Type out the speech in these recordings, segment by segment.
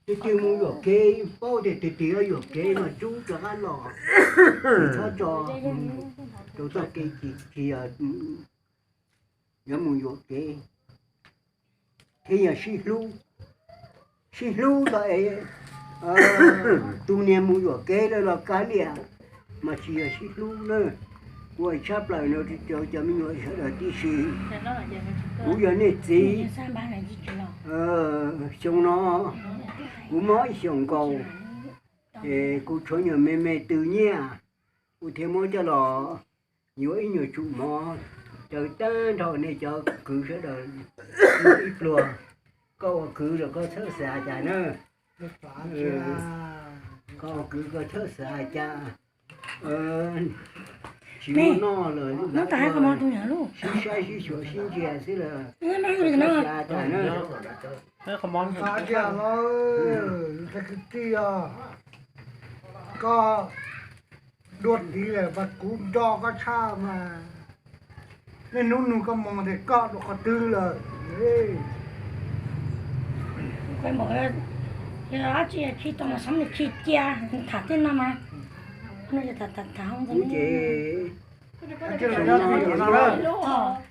Twg twg mus yuam kev, paub tias twg twg yuam kev mas rub rov qab los, txhob tso rau txoj kev tsis yog, yuav mus yuam kev, thiab yog sib hlub, sib hlub los es tus niag mus yuam kev lawm los kav liam, mas tsis yog sib hlub na. Kuv hais tshaj plaws no rau cov me nyuam sawv daws tib si, kuv yog nej txiv. Xyoo no kuv mob ib xyoos nkaus, es kuv tshuav nyuag me me tw nyiaj, kuv thiaj muab coj los yuav ib nyuag tsum mov, caw tag nrho nej cov kwv sawv daws ib pluag. Koj ua kwv los koj txhawj xav cas na, koj ua kwv koj txhawj xav cas, tsis muaj noj los sib saib sib xyuas sib ntsia xwb los txhawj xav cas na. Xav tias no, tus kwv tij os, koj dua tiv lawm mas kuv nco koj tshaj mas, niaj hnub nug koj moo tias koj dua qhov twg lawm. Dab tsi khi tau mas xav khi cia, tham tej no mas, ces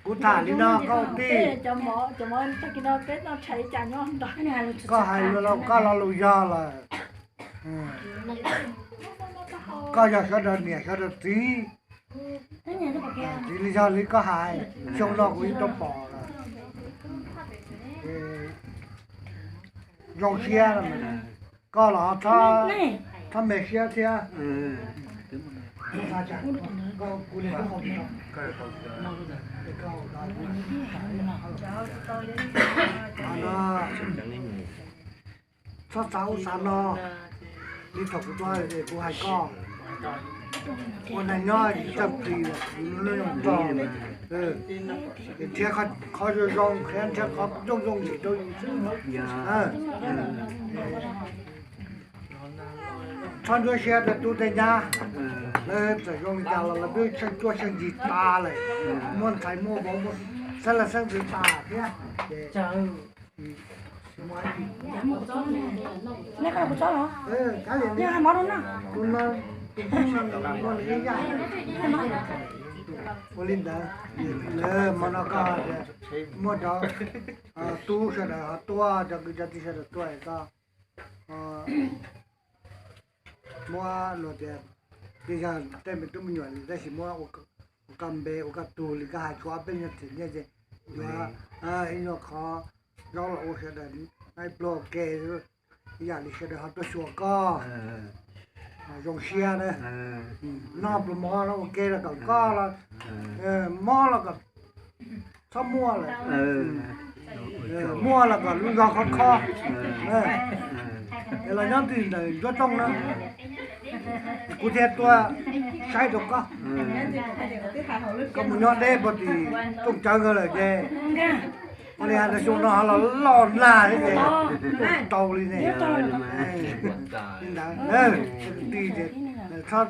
kuv tham li no koj tij, koj hais los koj lo lus yog lawm. Koj yog sawv daws niam sawv daws txiv, txiv li yog li koj hais, xyoo no kuv yeej tau pom lawm. Zoo siab, koj los txhob me siab thiab. Txhob xav ub xav no, li thaum kuv tuaj es kuv hais koj, ua neeg nyob tsis txawj plis, nrog nrhiav qhov zoo zoo, nrhiav qhov zoo zoo ntxiv rau yus xwb. Txhob ntsuab siab tej tub tej nyab, lawv txawm zoo li cas los lawv twb tsheej cuab tsheej ncig tas lawm, muaj ntxhais muaj vauv, xeeb leej xeeb ntxwv tas thiab. Ua li ntawd, hmo no koj muaj cov tub sawv daws ho tuaj, cov kwv cov tij sawv daws tuaj koj muab luag tias, twb yog tej me tub me nyuam li tab sis muab ua koj npe ua koj tug li koj hais, tshuav ob peb nyuag txiv nyiaj ces yuav ib nyuag qhov zaub los ua sawv daws noj ib pluag ua ke, ib yam li sawv daws ho tuaj xyuas koj, zoo siab na. Noj pluas mov no ua ke los kom koj los, mob los kom txhob muaj lawm, muaj los kom lub zog khov kho. Es los nyob twg ntawm Ntsuab Tooj na, kuv thiaj tuaj saib rau koj. Koj mus nyob deb puag tim Tooj Cawv nkawd lawm ces, ua li hais tias xyoo no ho los loj nag thiab ces tau li ne. Li ntawd, kwv tij ces txhob,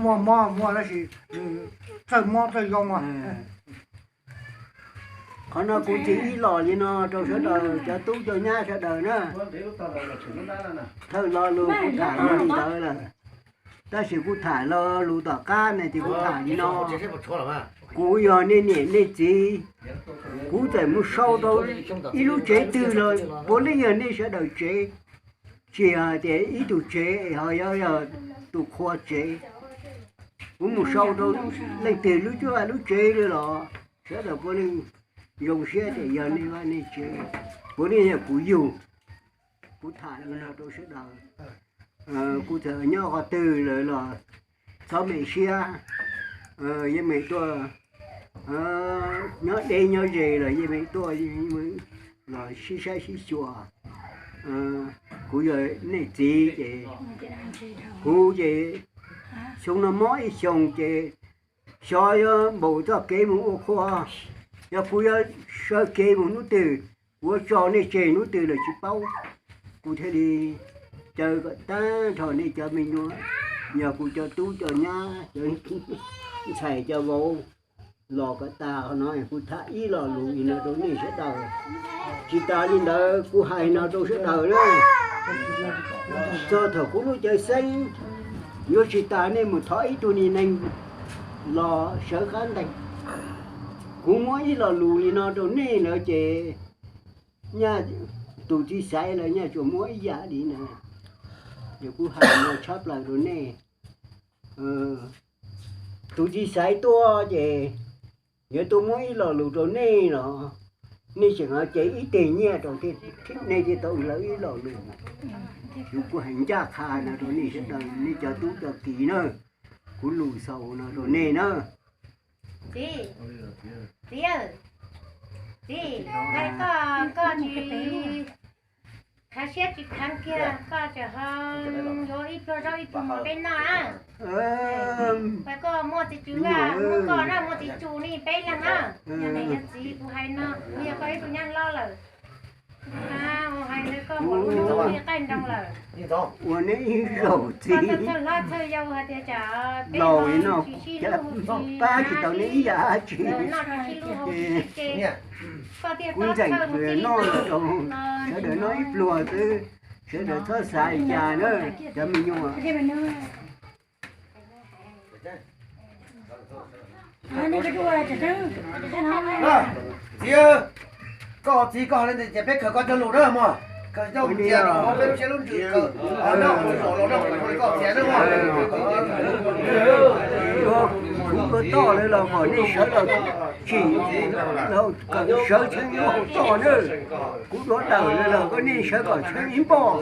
muaj mob muaj tab sis txawj mob txawj zoo. Qhov no kuv tsis ib los li no rau sawv daws cov tub cov nyab sawv daws na. Thawj lo lus kuv tham li ntawd lawm, tab sis kuv tham lo lus tom qab ne ces kuv tham li no. Kuv yog nej niam nej txiv, kuv txawm mus sau rau ib lub tsev twg los puav leej yog nej sawv daws tsev, tsis hais tias ib tug tsev ho yog tus qhua tsev. Kuv mus sau rau leej twg lub cuab lub tsev li los sawv daws puav leej zoo siab tias yog nej vaj nej tsev, puav leej yog kuv yug. Kuv tham li no rau sawv daws, kuv txawm nyob qhov twg lawm los txhob me siab, yeej meem tuaj, nyob deb nyob ze los yeej meem tuaj los sib saib sib xyuas. Kuv yog nej txiv ces, kuv ces xyoo no mob ib xyoos ces xyov yuav npaum txoj kev mus ua qhua, yog kuv yuav sawv kev mus hnub twg, kuv yuav tso nej tseg hnub twg los tsis paub. Kuv thiaj li caw kom tag nrho nej cov me nyuam, yog kuv cov tub cov nyab, cov ntxhais cov vauv, los kom tas no kuv tham ib lo lus li no rau nej sawv daws. Tsis tas li ntawd kuv hais no rau sawv daws na, txog thaum kuv lub caij xeeb yuav tsis tas nej mus thov ib tug niag neeg los sawv qab ntees. Kuv muab ib lo lus li no rau nej lawm ces nyaj tus txiv xaiv lawm nyaj tsuas muab ib yam li na. Ces kuv hais no tshab plaws rau nej. Tus txiv xaiv tuaj ces yuav tuaj muab ib lo lus rau nej los nej tseem cev ib teg nyiaj rau thiab, nej thiaj tau lawv ib lo lus. Kuv hais ncaj qha no rau nej sawv daws, nej cov tub cov kiv na, kuv lus xaus no rau nej na. Txiv, txiv, txiv, koj, koj tsis kheev siab tsis kheev kiag, koj tseem ho yuav ib pluag zaub ib pluag mov peb noj na. Koj muaj txiv tswv, muaj koj na, muaj txiv tswv nej peb leeg na. Yog niam yog txiv kuv hais no, kuv yog koj ib tug nyab hlob lawm. Hais ntawd koj ua lub qaij nroo lawm. Ua neb ib zaug txiv, koj txawj hlob txawj yau hais tias tsam peb laus no tsis sib hlub, pab tsis tau neb ib yam dab tsi. Koj thiaj kuv txawm noj rau sawv daws noj ib pluag xwb, sawv daws txhob xav li cas na cov me nyuam. Txiv, koj txiv koj hais li ntawd ces peb khaws koj cov lus na mog, khaws coj mus ntxias rau hauv peb lub siab lub ntsws, khaws noj los noj los koj txiv na mog. Kuv ua toj lawm los kom nej sawv daws tsim, kom sawv tshee lub hauv toj na. Kuv duav tawm lawm los kom nej sawv kom tshee ib npoj,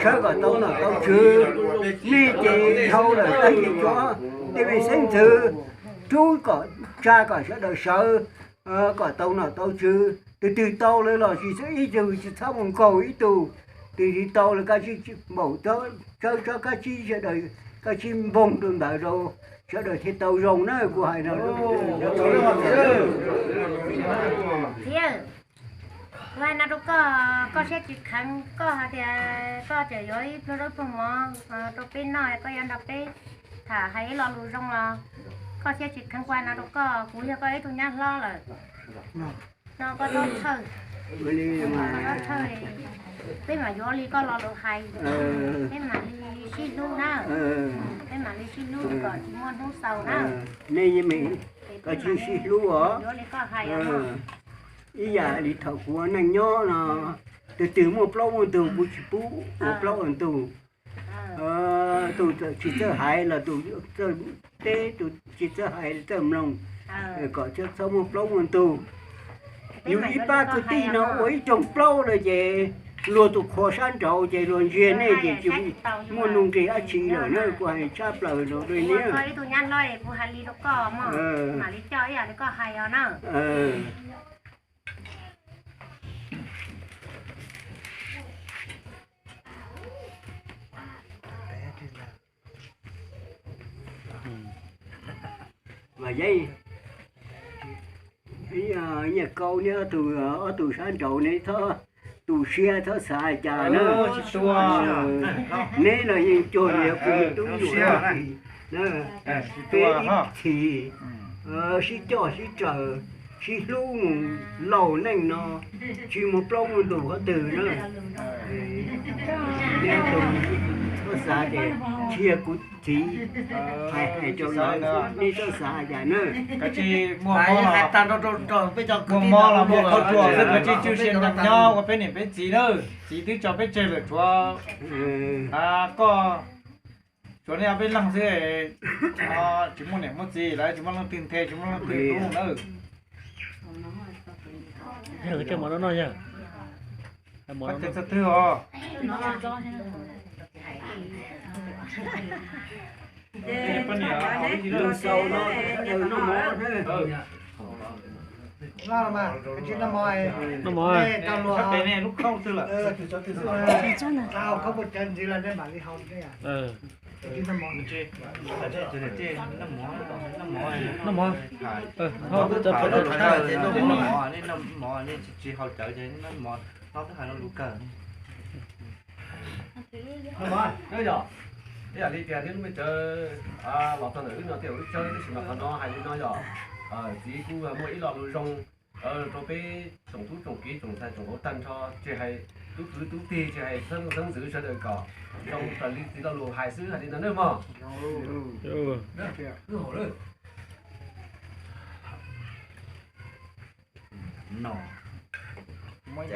sawv kom tau nom tau tswv. Nej ces dhau lawm tag ces cov tej me xeeb ntxwv rub kom tsa kom sawv daws sawv kom tau nom tau tswv. Tus twg tau lawm los tsis txhob ib tug tsis txhob mus nkaug ib tug. Tus twg tau lawm kab tsib npaum txawb tsob kab tsib sawv daws, kab tsib npoog rau ntawd rau sawv daws thiaj tau zoo na. Kuv hais no, kuv hais no rau koj, koj siab tsis kheev, koj hais tias koj tseem yuav ib pluag zaub pluag mov rau peb noj, koj yuav nrog peb tham hais ib lo lus zoo los koj siab tsis kheev, kuv hais no rau koj, kuv yog koj ib tug nyab hlob lawm. No koj txhob txhawj, txhob txhawj, peb mam yuav li koj lo lus hais, peb mam li sib hlub na, peb mam li sib hlub kom tsis muaj hnub xaus na. Nej koj tsis sib hlub os. Yuav li koj hais os. Ib yam li thaum kuv ua neej nyob no, tus twg muaj plaub muaj ntug kuv tsis pub ua plaub ua ntug. Tus tsis txawj hais los tus txawj teb, tus tsis txawj hais txawj mloog, kom txhob muaj plaub muaj ntug. Yus ib pab kwv tij no ua ib rooj plaub lawm ces luag tus qhua sab nraud ces luag ntsia nej ces tsis muaj nuj nqis dab tsi lawm na. Kuv hais tshab plaws rau nej. Mas yeej nyiaj kau neb ob tug, ob tug sab nraud neb txhob tu siab txhob xav cas na. Neb los yeej cuag li kuv tub nyuam, peb ib txhis sib coj sib raws, sib hlub mus laug neej no, tsis muaj plaub muaj ntug qhov twg na. Neb tug txhob xav tias tsis yog kuv txiv hais hais rau lawv, neb txhob xav cas na. Muaj mob los muaj qhov ruam xwb, kav tsij tswj siab nyob ua peb niam peb txiv na. Txiv twb tso peb tseg lawm, tshuav koj, tshuav nej ob peb leeg xwb. Tsis muaj niam muaj txiv lawm, tsis muaj leej twg nthe, tsis muaj leej twg hlub na. Txog twg os? Noj mov, lub khob twg lawm? Noj mov, noj mov, nej noj mov, nej tsis haus cawv ces noj mov, hlob twb hais lo lus kawg. Noj mov, yog, ib yam li tias thiab lub me tsawv los txog ntawm wb no tias wb tsawg tab sis mas qhov no hais li no yog. Txiv kuj muaj ib lo lus zoo rau peb tsoom tub tsoom kiv tsoom ntxhais tsoom vauv tag nrho, tsis hais tub kwv tub tij, tsis hais xeeb ntxwv sawv daws kom zoo raws li txiv lo lus hais xwb hais li ntawd nawb mog. Muab ib co